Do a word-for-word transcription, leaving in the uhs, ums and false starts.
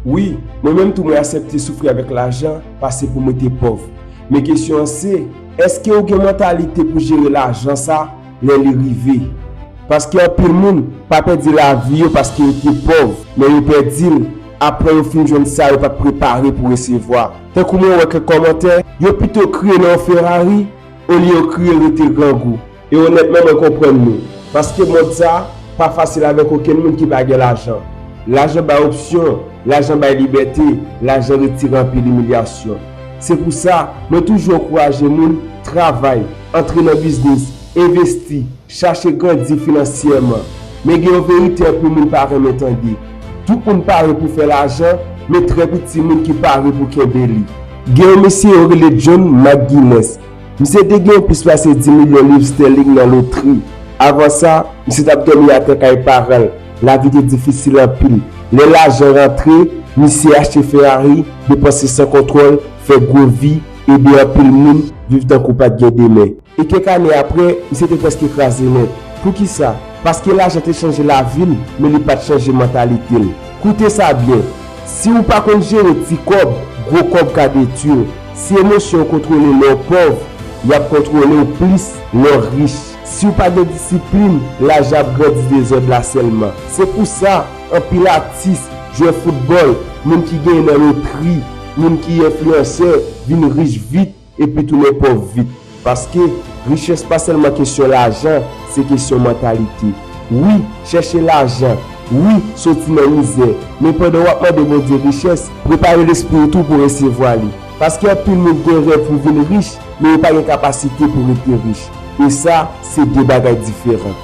Wi, mwen menm tou mwen aksepte soufri avèk lajan pase pou m rete pòv. Men kesyon an se, èske ou gen mantalite pou jere lajan sa lè li rive? Paske anpil moun pa pèdi lavi yo paske yo te pòv, men yo pèdi l apre yo fin jwenn sa yo pa t prepare pou resevwa. Tankou mwen wè kèk kòmantè, yo pito kriye nan yon Ferrari olye yo kriye rete grangou. E onètman, mwen konprann nou. Paske mond sa pa fasil avèk okenn moun ki pa gen lajan. Lajan bay opsyon, lajan bay libète, lajan retire anpil imilyasyon. Se pou sa, mwen toujou ankouraje moun travay, antre nan biznis, envesti, chache grandi finansyèman. Men gen yon verite anpil moun pa renmen tande. Tout moun pare pou fè lajan, men trè piti moun ki pare pou kenbe li. Gen yon mesye yo rele John McGuinness. Misye te gen plis pase dis milyon liv stèling nan lotri. Avan sa, misye t ap dòmi atè kay paran l. Lavi te difisil anpil. Lè lajan rantre, misye achte Ferrari, depanse san kontwòl, fè gwo vi, ede anpil moun viv tankou pa t gen demen. E kèk ane apre, misye te prèske kraze nèt. Poukisa? Paske lajan te chanje lavi l, men li pa t chanje mantalite l. Koute sa byen, si w pa konn jere ti kòb, gwo kòb ka detwi w. Si emosyon w kontwole lè w pòv, y ap kontwole w plis lè w rich. Si w pa gen disiplin, lajan ap grandi dezòd la sèlman. Se pou sa, anpil atis, jwè foutbòl, moun ki genyen nan lotri, moun ki enfliyansè, vin rich vit epi tounen pòv vit. Paske richès pa sèlman kesyon lajan, se kesyon mantalite. Wi, chèche lajan. Wi, soti nan mizè. Men pandan w ap mande Bondye richès, prepare lespri w tou pou resevwa li. Paske anpil moun gen rèv pou vin rich, men yo pa gen kapasite pou rete rich. E sa, se de bagay diferan.